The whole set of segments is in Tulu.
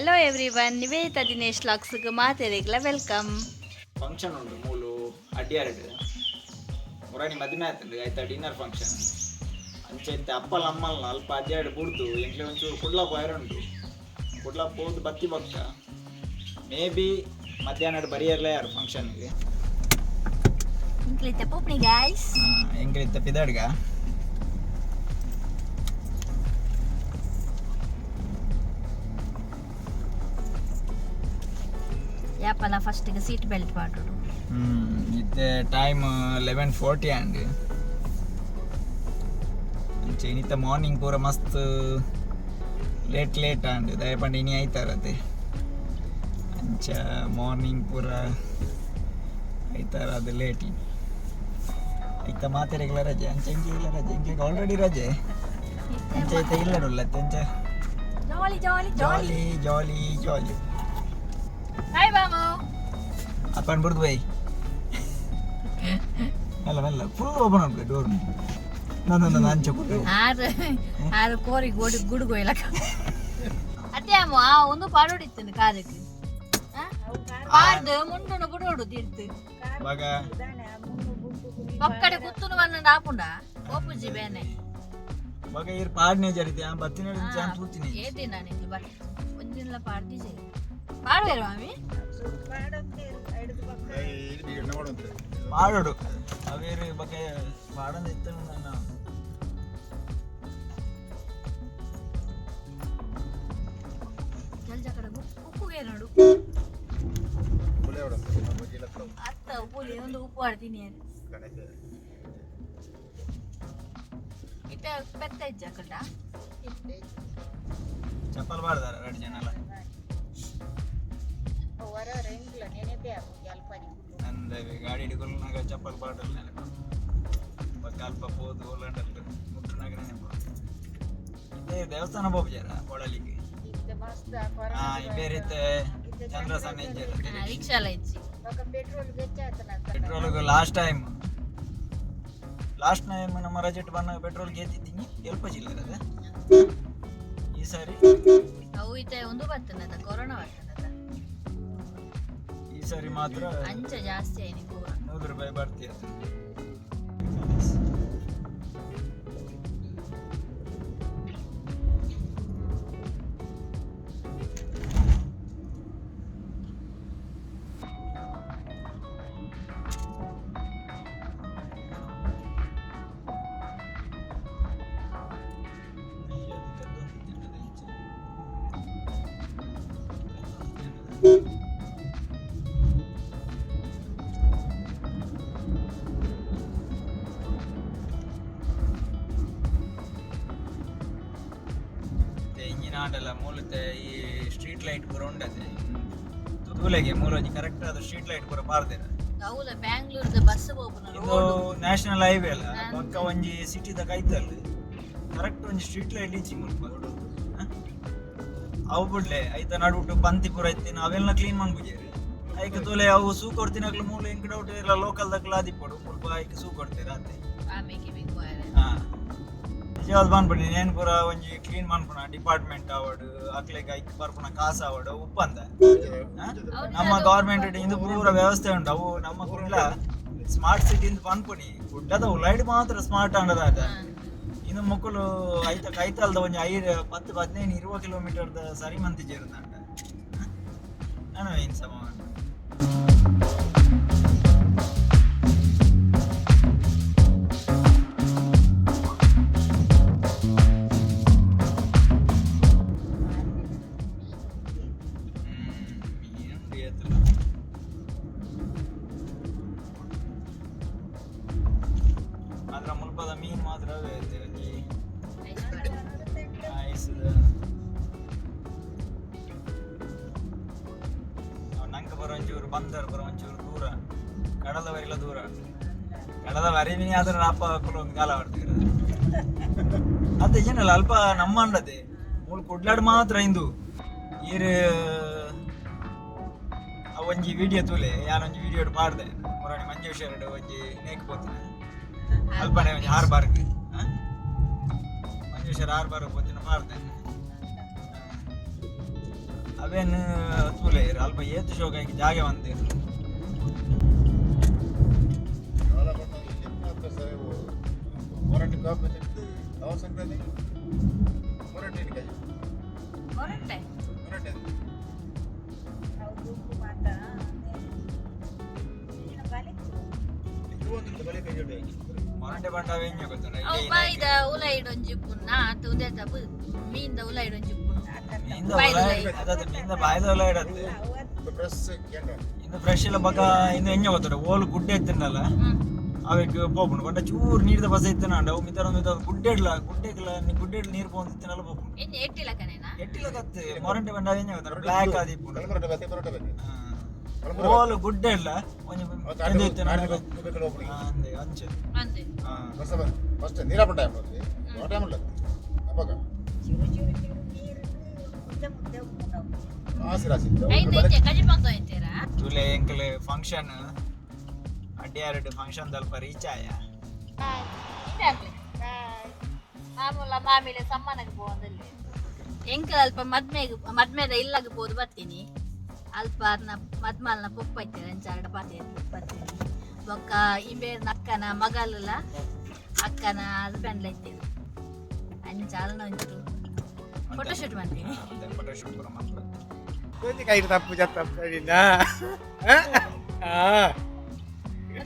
ಹಲೋ ಎವ್ರಿವನ್, ನಿವೇದಿತಾ ದಿನೇಶ್ ವ್ಲಾಗ್ಸ್ಗೆ ಮಾತೆರೆಗ್ಲ welcome. Function ಉಂಟು ಮೂಲು ಅಡ್ಯಾರ್ಡ್ ಮುರಾಣಿ ಮದುವೆ ಆಯ್ತಂಡು ಆಯ್ತಾ ಡಿನ್ನರ್ ಫಂಕ್ಷನ್ ಅಂಚೆ ಇತ್ತೆ ಅಪ್ಪಲ ಅಮ್ಮಲ್ನ ಅಲ್ಪ ಅಡ್ಯಾರ್ಡ್ ಬುಡ್ದು ಎಂಕ್ಲೆ ಒಂಚೂರು ಕುಡ್ಲ ಪೋಯರ ಉಂಟು. ಕುಡ್ಲ ಪೋದು ಬತ್ತಿ ಬಕ್ಕ ಮೇ ಬಿ ಮಧ್ಯಾಹ್ನ ಬರಿಯರ್ಲೇ ಯಾರು ಫಂಕ್ಷನ್ಗೆ. ಇಂಕ್ಲಿತ್ತೆ ಪೋಪ್ನಿ ಗಾಯ್ಸ್. ಎಂಕ್ಲಿತ್ತ ಪಿದಾಡ್ಗ. ಯಾಪಲ ಫಸ್ಟಿಗೆ ಸೀಟ್ ಬೆಲ್ಟ್ ಪಾಡೋಡು. ಇತ್ತೆ ಟೈಮ್ 11:40 ಆಂಡ್. ಅಂಚೆ ಇನಿತ ಮಾರ್ನಿಂಗ್ ಪೂರ ಮಸ್ತ್ ಲೇಟ್ ಲೇಟ್ ಆಂಡ್. ದಯಪಂಡ ಇನಿ ಐತಾರತೆ, ಅಂಚ ಮಾರ್ನಿಂಗ್ ಪೂರ ಐತಾರ ಅದು ಲೇಟ್. ಇನಿ ಐತ ಮಾತೆರೆಗ್ಲ ರಜೆ, ಅಂಚ ಎಂಕ್ಲೆಗ್ಲ ರಜೆ. ಎಂಕ್ಲೆಗ್ ಆಲ್ರೆಡಿ ರಜೆ. ಅಂಚ ಐತ ಇಲ್ಲಡುಲ್ಲ ಅಂಚ. Jolly jolly jolly. Jolly jolly jolly. Hi ಬಾಮು. ಅಪ್ಪನ್ ಬುಡ್ದು ಬೈ. ಮೆಲ್ಲ ಮೆಲ್ಲ, ಫುಲ್ ಓಪನ್ ಉಂಟು ಡೋರ್. ನಾನು ಅಂಚೆ ಕೊಟ್ಟು. ಆರು ಆರು ಕೋರಿ ಗೋಡಿ ಗುಡುಗು ಇಲಕ ಅತ್ತೆ ಅಮ್ಮ. ಆ ಒಂದು ಪಾಡೋಡಿತ್ತು ಕಾರಕ್ಕೆ ಪಾಡ್ದು ಮುಂಡುನು ಬುಡೋಡು ತೀರ್ತು. ಬಾಗ. ಪಕ್ಕಡೆ ಕುತ್ತುನು ವನ್ನ ಆಪುಂಡ ಓಪುಜಿ ಬೇನೆ. ಬಾಗ ಇರ್ ಪಾಡ್ನೆ ಜರಿತೆ ಆ ಬತ್ತಿನ ಜಾನ್ ತೂತಿನಿ. ಏದಿನ ನಿಂಗೆ ಬಟ್ ಒಂದಿನ ಪಾಡ್ದಿಜೆ ಪಾಡುವೇರು ಮಾಮಿ. ಪಾಡೋಡು ಅವೇರು ಬಗೆ ಪಾಡಂದ ಇತ್ತು ನನ್ನ. ಜಲ್ಜ ಕಡೆ ಉಪ್ಪುಗೆ ನೋಡು. ಅತ್ತ ಉಪ್ಪು ಒಂದು ಉಪ್ಪು ಆಡ್ತೀನಿ. ಇತ್ತ ಪೆತ್ತ ಇಜ್ಜ ಕಡ. ಚಪ್ಪಲ್ ಬಾರ್ದಾರ ಎರಡು ಜನ ಅಲ್ಲ. ನಂದ ಗಾಡಿ ಹಿಡ್ಕೊಲ್ನಾಗ ಚಪ್ಪಲ್ ಬಾಡಲ್ ನೆನಪು. ಬಕ್ಕ ಅಲ್ಪ ಪೋದು ಓಲಾಂಡಲ್ ಮುಟ್ಟುನಾಗ ನೆನಪು. ಇದೇ ದೇವಸ್ಥಾನ ಹೋಗ್ಯಾರ ಕೊಡಲಿಕ್ಕೆ. ಹಾ, ಬೇರೆ ಚಂದ್ರಸಣ್ಣ ಇಜ್ಜಾರ. ರಿಕ್ಷಾಲ ಇಜ್ಜಿ. Petrol last time ನಮ್ಮ ರಜೆಟ್ ಬಂದಾಗ ಪೆಟ್ರೋಲ್ ಗೇತಿದ್ದೀನಿ ಎಲ್ಪ ಜಿಲ್ಲೆ ಅದ ಈ ಸಾರಿ. ಅವು ಇತ್ತ ಒಂದು ಬರ್ತನದ ಕೊರೋನಾ ಬರ್ತನದ. ಈ ಸಾರಿ ಮಾತ್ರ. ಅಂಚ ಜಾಸ್ತಿ ಆಯ್ನಿ ಪೂರ. 100 ರೂಪಾಯಿ ಬರ್ತೀಯ. ಇಂಜಿನ್ ಆಟಲ್ಲ ಮೂಲತೆ ಈ ಸ್ಟ್ರೀಟ್ ಲೈಟ್ ಪೂರ ಉಂಡತೆ ತೂಲೆಗೆ ಮೂಲೊಂಜಿ ಕರೆಕ್ಟ್ ಆದ ಸ್ಟ್ರೀಟ್ ಲೈಟ್ ಪೂರ ಪಾರ್ದೇರ. ಹೌದಾ, ಬ್ಯಾಂಗ್ಳೂರ್ದ ಬಸ್ ಹೋಗುನ. ಇದು ರೋಡ್. ನ್ಯಾಷನಲ್ ಹೈವೇ ಅಲ್ಲ, ಪಕ್ಕ ಒಂಜಿ ಸಿಟಿದ ಕೈತಲ್ ಕರೆಕ್ಟ್ ಒಂಜಿ ಸ್ಟ್ರೀಟ್ ಲೈಟ್ ಇಜ್ಜಿ ಮುಲ್ಪ. ಹ? ಅವು ಬಿಡ್ಲೆ ಐತ ನಡುಟು ಪಂತಿ ಪೂರ ಇತ್ತಿನ ಅವೆಲ್ಲ ಕ್ಲೀನ್ ಮನ್ಪುಜೆರ್. ಐಕ್ ತೂಲೆ ಅವು ಸೂ ಕೊಡ್ತಿನಕ್ಲು ಮೂಲ ಎಂಕ್ ಡೌಟ್ ಇಲ್ಲ, ಲೋಕಲ್ ದಕ್ಲು ಆದಿಪ್ಪೊಡು ಮುಲ್ಪ ಐಕ್ ಸೂ ಕೊಡ್ತೇರ ಅತ್ತೆ. ಆಮೇಲೆ ಬೇಕು. ಹಾ, ನಿಜವಾದ ಪನ್ಪುನಿ ನೇನ್ ಪೂರ ಒಂಜಿ ಕ್ಲೀನ್ ಮನ್ಪುನ ಡಿಪಾರ್ಟ್ಮೆಂಟ್ ಆವಡ್, ಅಕ್ಲೆಗ್ ಐಕ್ ಬರ್ಪುನ ಕಾಸು ಆವಡ್ ಉಪ್ಪಂದ. ಹ? ನಮ್ಮ ಗವರ್ಮೆಂಟ್ ಇಂದು ಪೂರ ವ್ಯವಸ್ಥೆ ಉಂಟು. ಅವು ನಮ್ಮ ಕುಡ್ಲ ಸ್ಮಾರ್ಟ್ ಸಿಟಿ ಇಂದ ಪನ್ಪುನಿ. ಕುಡ್ಲದ ಉಲೈಡ್ ಮಾತ್ರ ಸ್ಮಾರ್ಟ್ ಆಂಡದ ಆತ. ಇನ್ನು ಮೊಕ್ಕಲು ಐತ ಕೈತಲ್ದ ಒಂಜಿ 5, 10, 15, 20 ಕಿಲೋಮೀಟರ್ ಸರಿ ಮಂತಿಜೇರುಂದಾಂಡ ನಾನು ಏನ್ ಸಮ. ಮೀನುಂಡು ಏತುಲ. ಮಾತ್ರ ಮುಲ್ಪದ ಮೀನು ಮಾತ್ರ ಅವೇ ಐತೆ ಒಂಜಿ ಐಸ್ದ. ಅವ್ ನಂಗೆ ಬರೋ ಒಂಚೂರು ಬಂದರ್ ಬರೋ ಒಂಚೂರು ದೂರ, ಕಡಲ ವರಿಲ ದೂರ. ಕಡಲ ವರಿ ಮೀನು ಆದ್ರೆ ಅಪ್ಪ ಒಂದು ಕಾಲ ಆಡ್ತೀರ ಅದೇ ಏನಲ್ಲ ಅಲ್ಪ ನಮ್ಮ ಅಂಡದೆ ಮೂಲು ಕುಡ್ಲಾಡ್ ಮಾತ್ರ ಇಂದು ಈರ್. ಅವ್ ಒಂಜಿ ವಿಡಿಯೋ ತೂಲೆ, ಯಾನೊಂಜಿ ವಿಡಿಯೋ ಪಾಡ್ದೆ. ಮುರಾಣಿ ಮಂಜೇಶ್ವರ ಒಂಜಿ ನೇಕ್ ಪೋತಿನ ಅಲ್ಪನೆ ಒಂಜಿ ಹಾರ್ಬಾರ್ಗ್, ಮಂಜೇಶ್ವರ ಹಾರ್ಬಾರ್ ಪೋತಿನ ಪಾಡ್ದೆ. ಅವೇನು ತೂಲೆ ಅಲ್ಪ ಏತ್ ಶೋಕ ಜಾಗೆ ಬಂದಿರು. ಹೊರಟೆ. ಮೊರಂಟೆ ಬಂಡ ಅವೇಂಜ ಗೊತ್ತುಂಡ? ಅವು ಬಾಯ್ದ ಉಲ ಇಡೊಂಜಿ ಪುನ್ನ ಆತು ಉಂದೆ ತಪ್ಪು ಮೀನ್ದ ಉಲ ಇಡೊಂಜಿ ಪುನ್ನ. ಮೀನ್ದ ಬಾಯ್ದ ಉಲ ಉಲ. ಅದೇ ಮೀನ್ದ ಬಾಯ್ದ ಉಲ ಇಡತ್ತೆ. ಇಂದು ಫ್ರೆಶ್ ಇಲ್ಲ ಬಕ ಇಂದು ಎಂಜ ಗೊತ್ತುಂಡ, ಓಲು ಗುಡ್ಡೆ ಇತ್ತುಂಡಲ್ಲ ಅವೆಕ್ ಪೋಪುಂಡು. ಪಂಡ ಚೂರು ನೀರ್ದ ಬಸ ಇತ್ತುಂಡ ಅವು ಮಿತರ ಮಿತರ ಗುಡ್ಡೆ ಇಡ್ಲ ಗುಡ್ಡೆಗ್ಲ ಗುಡ್ಡೆ ನೀರು ಪೋಂದು ಇತ್ತುಂಡಲ್ಲ ಪೋಪುಂಡು. ಎಣ್ಣೆ ಎಟ್ಟಿಲ್ಲ ಕಣೇನಾ? ಎಟ್ಟಿಲ ಕತ್ತೆ ಮೊರಂಟೆ ಬಂಡ ಅವೇಂಜ ಗೊತ್ತುಂಡ, ಬ್ಲ್ಯಾಕ್ ಆದಿಪ್ಪುಂಡು. ಓಲು ಗುಡ್ಡೆ ಇಲ್ಲ ಒಂಜಿ ಎಂದ ಇತ್ತುಂಡ ಅಂದೆ ಅಂಚೆ. ಅಂದೆ. ಫಸ್ಟ್ ನೀರಾಪಟ್ಟ ಅಪ್ಪಗ ಆಸಿರಾಸಿ. ಐದು ಐತೆ ಕಜಿಪಂತ ಐತೀರಾ? ತುಲೆ ಎಂಕಲೆ ಫಂಕ್ಷನ್ ಅಡ್ಡಿಯಾರಡು ಫಂಕ್ಷನ್ ತಲ್ಪ ರೀಚ್ ಆಯ. ಮಾಮೂಲ ಮಾಮಿಲೆ ಸಮ್ಮಾನಕ್ಕೆ ಪೋವಂದಲ್ಲಿ ಎಂಕಲ್ ಅಲ್ಪ ಮದ್ಮೆಗ್ ಮದ್ಮೆದ ಇಲ್ಲಾಗ ಪೋದು ಬರ್ತೀನಿ. ಅಲ್ಪ ಅರ್ನ ಮದ್ಮಾಲ್ನ ಪೊಪ್ಪ ಐತೆ ಅಂಚಾರಡ ಪಾತೆ ಬರ್ತೀನಿ. ಬೊಕ್ಕ ಇಂಬೇರ್ನ ಅಕ್ಕನ ಮಗಲುಲ ಅಕ್ಕನ ಹಸ್ಬೆಂಡ್ ಐತೇವೆ ಅಂಚ ಅಲ್ನ ಒಂಚೂರು ಫೋಟೋಶೂಟ್ ಮಾಡ್ತೀನಿ. ಫೋಟೋಶೂಟ್ ಪೂರ ಮಾತ್ರ. ಕೈ ತಪ್ಪು ತಪ್ಪು.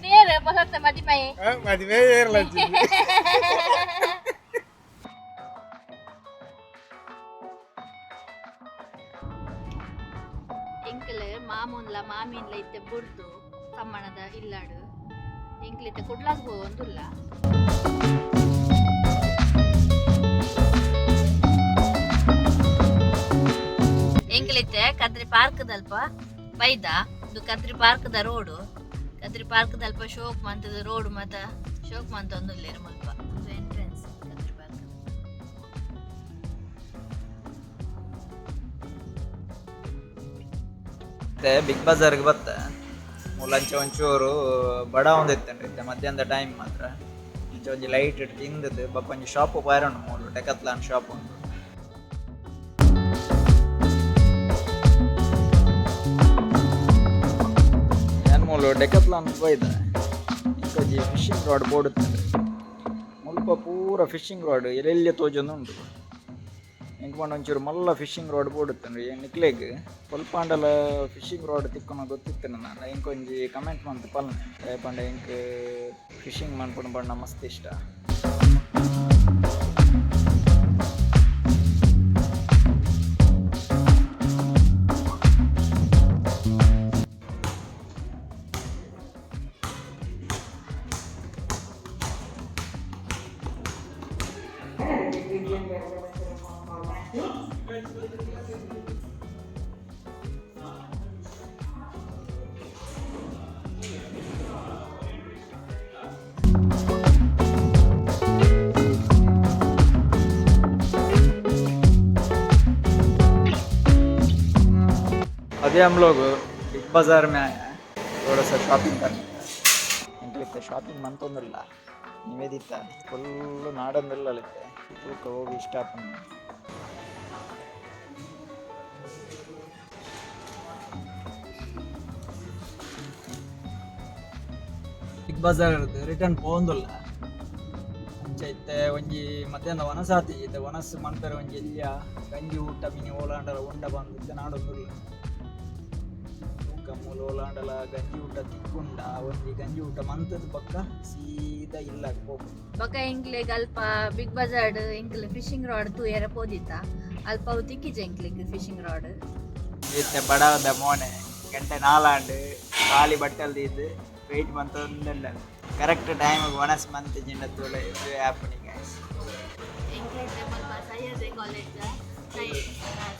ನೇರ ಹೊಸ ಮದಿಮೈ. ಮದುವೆ ಏರ್ಲ. ಎಂಕಲ್ ಮಾಮೂನ್ಲ ಮಾಮೀನ್ಲ ಇತ್ತೆ ಬುಡ್ದು ತಮ್ಮಣದ ಇಲ್ಲಾಡು ಎಂಕ್ಲಿತ್ತೆ ಕುಡ್ಲಾಗ ಒಂದುಲ್ಲ. ಎಂಕ್ಲಿತ್ತೆ ಕದ್ರಿ ಪಾರ್ಕ್ ದಲ್ಪ ಬೈದ. ಇದು Kadri park the road. Kadri park ದಲ್ಪ ಶೋಕ್ ಮಂತದ ರೋಡ್ ಮತ ಶೋಕ್ ಮಂತ ಒಂದುಲ್ಲೇರು ಮುಲ್ಪ. ಇದು ಎಂಟ್ರೆನ್ಸ್ ಕದ್ರಿ ಪಾರ್ಕ್. ಮತ್ತೆ ಬಿಗ್ ಬಜಾರ್ಗೆ ಬತ್ತ ಮೂಲಂಚ ಒಂಚೂರು ಬಡ ಒಂದು ಇತ್ತೇನ್ರಿ ಇತ್ತೆ ಮಧ್ಯಾಹ್ನದ ಟೈಮ್ ಮಾತ್ರ. ಇಂಚ ಒಂಜಿ ಲೈಟ್ ಇಟ್ಟು ತಿಂದದ್ದು ಬೊಕ್ಕ ಒಂಜಿ ಶಾಪ್ ಪಾಯರುಂಡು ಮೂಲು ಡೆಕತ್ಲಾನ್ ಶಾಪ್ ಉಂಟು. ಏನ್ ಮೂಲು ಡೆಕತ್ಲಾನ್ ಪೋಯ್ದ ಇಂಕೊಂಜಿ ಫಿಶಿಂಗ್ ರಾಡ್ ಬೋರ್ಡ್ ಇತ್ತೇನ್ರಿ. ಮುಲ್ಪ ಪೂರ ಫಿಶಿಂಗ್ ರಾಡ್ ಎಲ್ಲೆಲ್ಲಿ ತೋಜೊಂದು ಉಂಟು. ಎಂಕ್ ಪಂಡ ಒಂಚೂರು ಮಲ್ಲ ಫಿಶಿಂಗ್ ರಾಡ್ ಬೋರ್ಡ್ ಇತ್ತೇನ್ರಿ. ನಿಕ್ಲೆಗ್ ಪೊಲ್ಪಾಂಡಲ ಫಿಶಿಂಗ್ ರಾಡ್ ತಿಕ್ಕುನ ಗೊತ್ತಿತ್ತು ನಾನು ಎಂಕೊಂಜಿ ಕಮೆಂಟ್ ಮಂತ್ ಪಲ್ನೆ. ಪಂಡ ಎಂಕ್ ಫಿಶಿಂಗ್ ಮನ್ಪುನ ಬಣ್ಣ ಮಸ್ತ್ ಇಷ್ಟ. अभी हम लोग बिग बाज़ार में आए हैं थोड़ा सा शॉपिंग करने. ಎಂಕ್ಲಿತ್ತೆ ಶಾಪಿಂಗ್ ಮಂತೊಂದಿಲ್ಲ ನಿವೇದಿತ ಫುಲ್ಲು ನಾಡೊಂದಿಲ್ಲ ಇತ್ತೆ ತೂಕ ಹೋಗಿ ಇಷ್ಟ ಆಪುಂಡು. ಬಿಗ್ ಬಜಾರ್ ರಿಟರ್ನ್ ಪೋಂದುಲ್ಲ ಅಂಚ ಇತ್ತೆ ಒಂಜಿ ಮಧ್ಯಾಹ್ನ ವನಸಾತಿ ಇತ್ತೆ ವನಸ್ ಮನ್ಪೆರೆ ಒಂಜಿ ಎಲ್ಯ ಗಂಜಿ ಊಟ ಮಿನಿ ಓಲಾಂಡಲ ಉಂಡ ಬಂದು ಇತ್ತೆ ನಾಡೊಂದುಲ್ಲ. ತೂಕ ಮೂಲ ಓಲಾಂಡಲ ಗಂಜಿ ಊಟ ತಿಕ್ಕುಂಡ ಒಂಜಿ ಗಂಜಿ ಊಟ ಮಂತದ ಪಕ್ಕ ಸೀದಾ ಇಲ್ಲ ಪೋಪು. ಬೊಕ ಎಂಕ್ಲೆಗ್ ಅಲ್ಪ ಬಿಗ್ ಬಜಾರ್ಡ್ ಎಂಕ್ಲೆ ಫಿಶಿಂಗ್ ರಾಡ್ ತೂಯರ ಪೋದಿತ್ತ. ಅಲ್ಪ ಅವು ತಿಕ್ಕಿಜ ಎಂಕ್ಲೆಗ್ ಫಿಶಿಂಗ್ ರಾಡ್. ಇತ್ತೆ ಬಡವದ ಮೋನೆ ಗಂಟೆ ನಾಲಾಂಡ್ ಖಾಲಿ ಬಟ್ಟಲ್ ದೀದ್ ವೆಯ್ಟ್ ಮಂತೊಂದುಲ್ಲ. ಕರೆಕ್ಟ್ ಟೈಮ್ ಒಣಸ್ ಮಂತ್ ಜಿಂಡ ತೂಲೆ ಇದು ಹ್ಯಾಪನಿಂಗ್ ಗೈಸ್. ಎಂಕ್ಲೆಗ್ ಮುಲ್ಪ ಸಹ್ಯಾದ್ರಿ ಕಾಲೇಜ್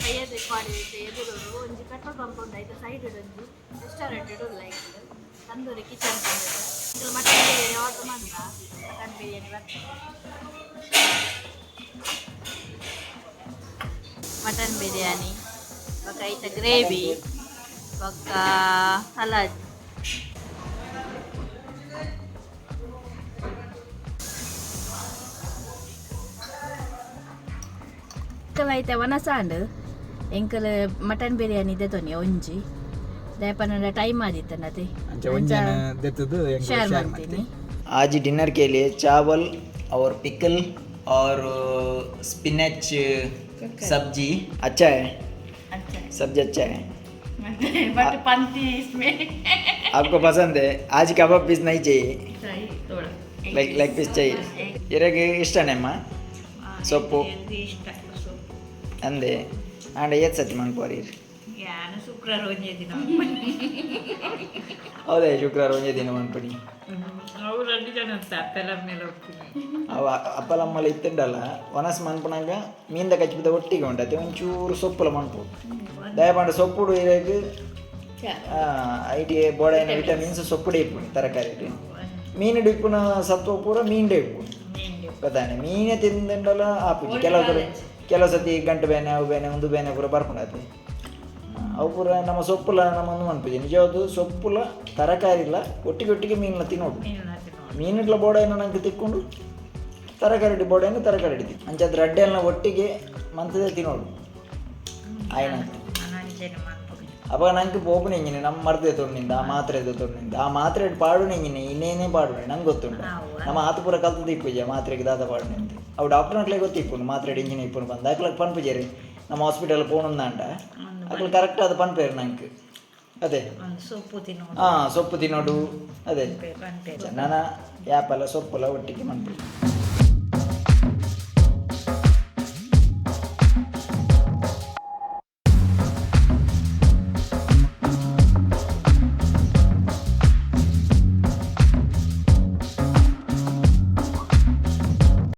ಸಹ್ಯಾದ್ರಿ ಕಾಲೇಜ್ ಎದುರು ಒಂಜಿ ಪೆಟ್ರೋಲ್ ಪಂಪ್ ಉಂಡು. ಐತ ಸೈಡ್ ಒಂಜಿ ರೆಸ್ಟೋರೆಂಟ್ ಉಲ್ಲ ಎಂಕ್ಲು ತಂದೂರಿ ಕಿಚನ್. ಎಂಕ್ಲು ಮಟನ್ ಬಿರಿಯಾನಿ ಆರ್ಡರ್ ಮಂತ ಮಟನ್ ಬಿರಿಯಾನಿ ಬರ್ತದೆ. ಮಟನ್ ಬಿರಿಯಾನಿ ಬೊಕ ಐತ ಗ್ರೇವಿ ಬೊಕ್ಕ ಸಲಾಡ್. ಐತೆ ವನಸಾಂಡ್. ಎಂಕಲ್ ಮಟನ್ ಬಿರಿಯಾನಿ ದೆತೊನಿ ಒಂಜಿ ದಾಯೆ ಟೈಮ್ ಆದಿತ್ತನತೆ. ಅಂಚ ಒಂಜನ ದೆತ್ತದು. ಶೇರ್ ಮಾಡ್ತೀನಿ. आज डिनर के लिए चावल और पिकल और स्पिनच सब्जी। अच्छा है सब्जी, अच्छा है। बट पंती इसमें। आपको पसंद है। आज कबाब पीस नहीं चाहिए? चाहिए थोड़ा। लेग लेग पीस चाहिए. ಇರಗೆ ಇಷ್ಟನೇಮ್ಮ ಸೊಪ್ಪು? ಇಷ್ಟ ಸೊಪ್ಪು. ಅಂದೆ ಆಂಡ ಏತ್ ಸತಿ ಮನ್ಪೋರಿ? ಯಾನ ಶುಕ್ರವಾರ ಒಂಜೇ ದಿನ. ಹೌದೇ, ಶುಕ್ರವಾರ ಒಂದೇ ದಿನ ಮನ್ಪಡಿ. ಅವು ರಡ್ಡು ಜನ ಅಂತ ಅಪ್ಪೆಲ್ಲ ಮೇಲೆ ಹೋಗ್ತೀನಿ. ಅವ ಅಪ್ಪಲಮ್ಮಲ ಇತ್ತುಂಡಲ್ಲ, ವನಸ್ ಮನ್ಪುನಾಗ ಮೀನ್ದ ಕಚ್ಪಿದ ಒಟ್ಟಿಗೆ ಉಂಟು, ಒಂಚೂರು ಸೊಪ್ಪುಲ ಮನ್ಪು. ದಯಪಂಡ ಸೊಪ್ಪುಡು ಇರಗ್ IT ಬೋಡೈನ ವಿಟಮಿನ್ಸ್ ಸೊಪ್ಪುಡೆ ಇಪ್ಪುನಿ. ತರಕಾರಿ ಮೀನುಡು ಇಪ್ಪುನ ಸತ್ವ ಪೂರ ಮೀನ್ಡೆ ಇಪ್ಪುನಿ, ಗೊತ್ತಾನೆ? ಮೀನೇ ತಿಂದಂಡಲ ಆಪುಜಿ. ಕೆಲವು ಕೆಲವು ಸತಿ ಗಂಟು ಬೇನೆ, ಅವು ಬೇನೆ, ಒಂದು ಬೇನೆ ಪೂರ ಬರ್ಪುಂಡಾತೆ. ಅವು ಪೂರ ನಮ್ಮ ಸೊಪ್ಪುಲ ನಮ್ಮ ಒಂದು ಮನ್ಪುಜಿ. ನಿಜವಾದ ಸೊಪ್ಪುಲ ತರಕಾರಿ ಇಲ್ಲ ಒಟ್ಟಿಗೆ ಒಟ್ಟಿಗೆ ಮೀನುಲ ತಿನ್ನೋಡು. ಮೀನುಗಳ ಬೋಡೈನ ನಂಗೆ ತಿಕ್ಕೊಂಡು, ತರಕಾರಿ ಬೋಡೈನ ತರಕಾರಿ ಹಿಡಿತಿ. ಅಂಚಾದ ರಡ್ಡೆಲ್ಲ ಒಟ್ಟಿಗೆ ಮಂತದೇ ತಿನ್ನೋಡು ಆಯ್ನ. ಅಂಚೆನೆ ಮನ್ಪುನಿ. ಅವಾಗ ನಂಗೆ ಪೋಪುನ ಇಂಜಿನಿ ನಮ್ಮ ಮರ್ದೆ ತೊಂಡಿಂದ ಆ ಮಾತ್ರೆ ತೊಂಡಿಂದ ಆ ಮಾತ್ರೆ ಪಾಡುನ ಇಂಜಿನಿ ಇನ್ನೇನೇ ಪಾಡುನೆ ನಂಗೆ ಗೊತ್ತುಂಟು. ನಮ್ಮ ಆತ ಪೂರ ಕಲ್ತದ್ದು ಇಪ್ಪುಜ ಮಾತ್ರೆಗೆ ದಾದ ಪಾಡುನೆ ಅಂತ. ಅವು ಡಾಕ್ಟರ್ ಗೊತ್ತಿಪ್ಪುನು ಮಾತ್ರೆ ಇಂಜಿನಿ ಇಪ್ಪುನು ಬಂದು ಅಕ್ಲಕ್ ಪನ್ಪುಜೇರಿ. ನಮ್ಮ ಹಾಸ್ಪಿಟಲ್ ಪೋಣಂದಾಂಡ ಅಕ್ಲು ಕರೆಕ್ಟ್ ಅದು ಪನ್ಪೇರು ನಂಗೆ ಅದೇ. ಒಂದು ಸೊಪ್ಪು ತಿನ್ನೋದು. ಹಾಂ, ಸೊಪ್ಪು ತಿನ್ನೋಡು ಅದೇ. ಪನ್ಪೇರು. ನನ್ನ ಯಾಪಲ್ಲ ಸೊಪ್ಪುಲ ಒಟ್ಟಿಗೆ ಮನ್ಪು.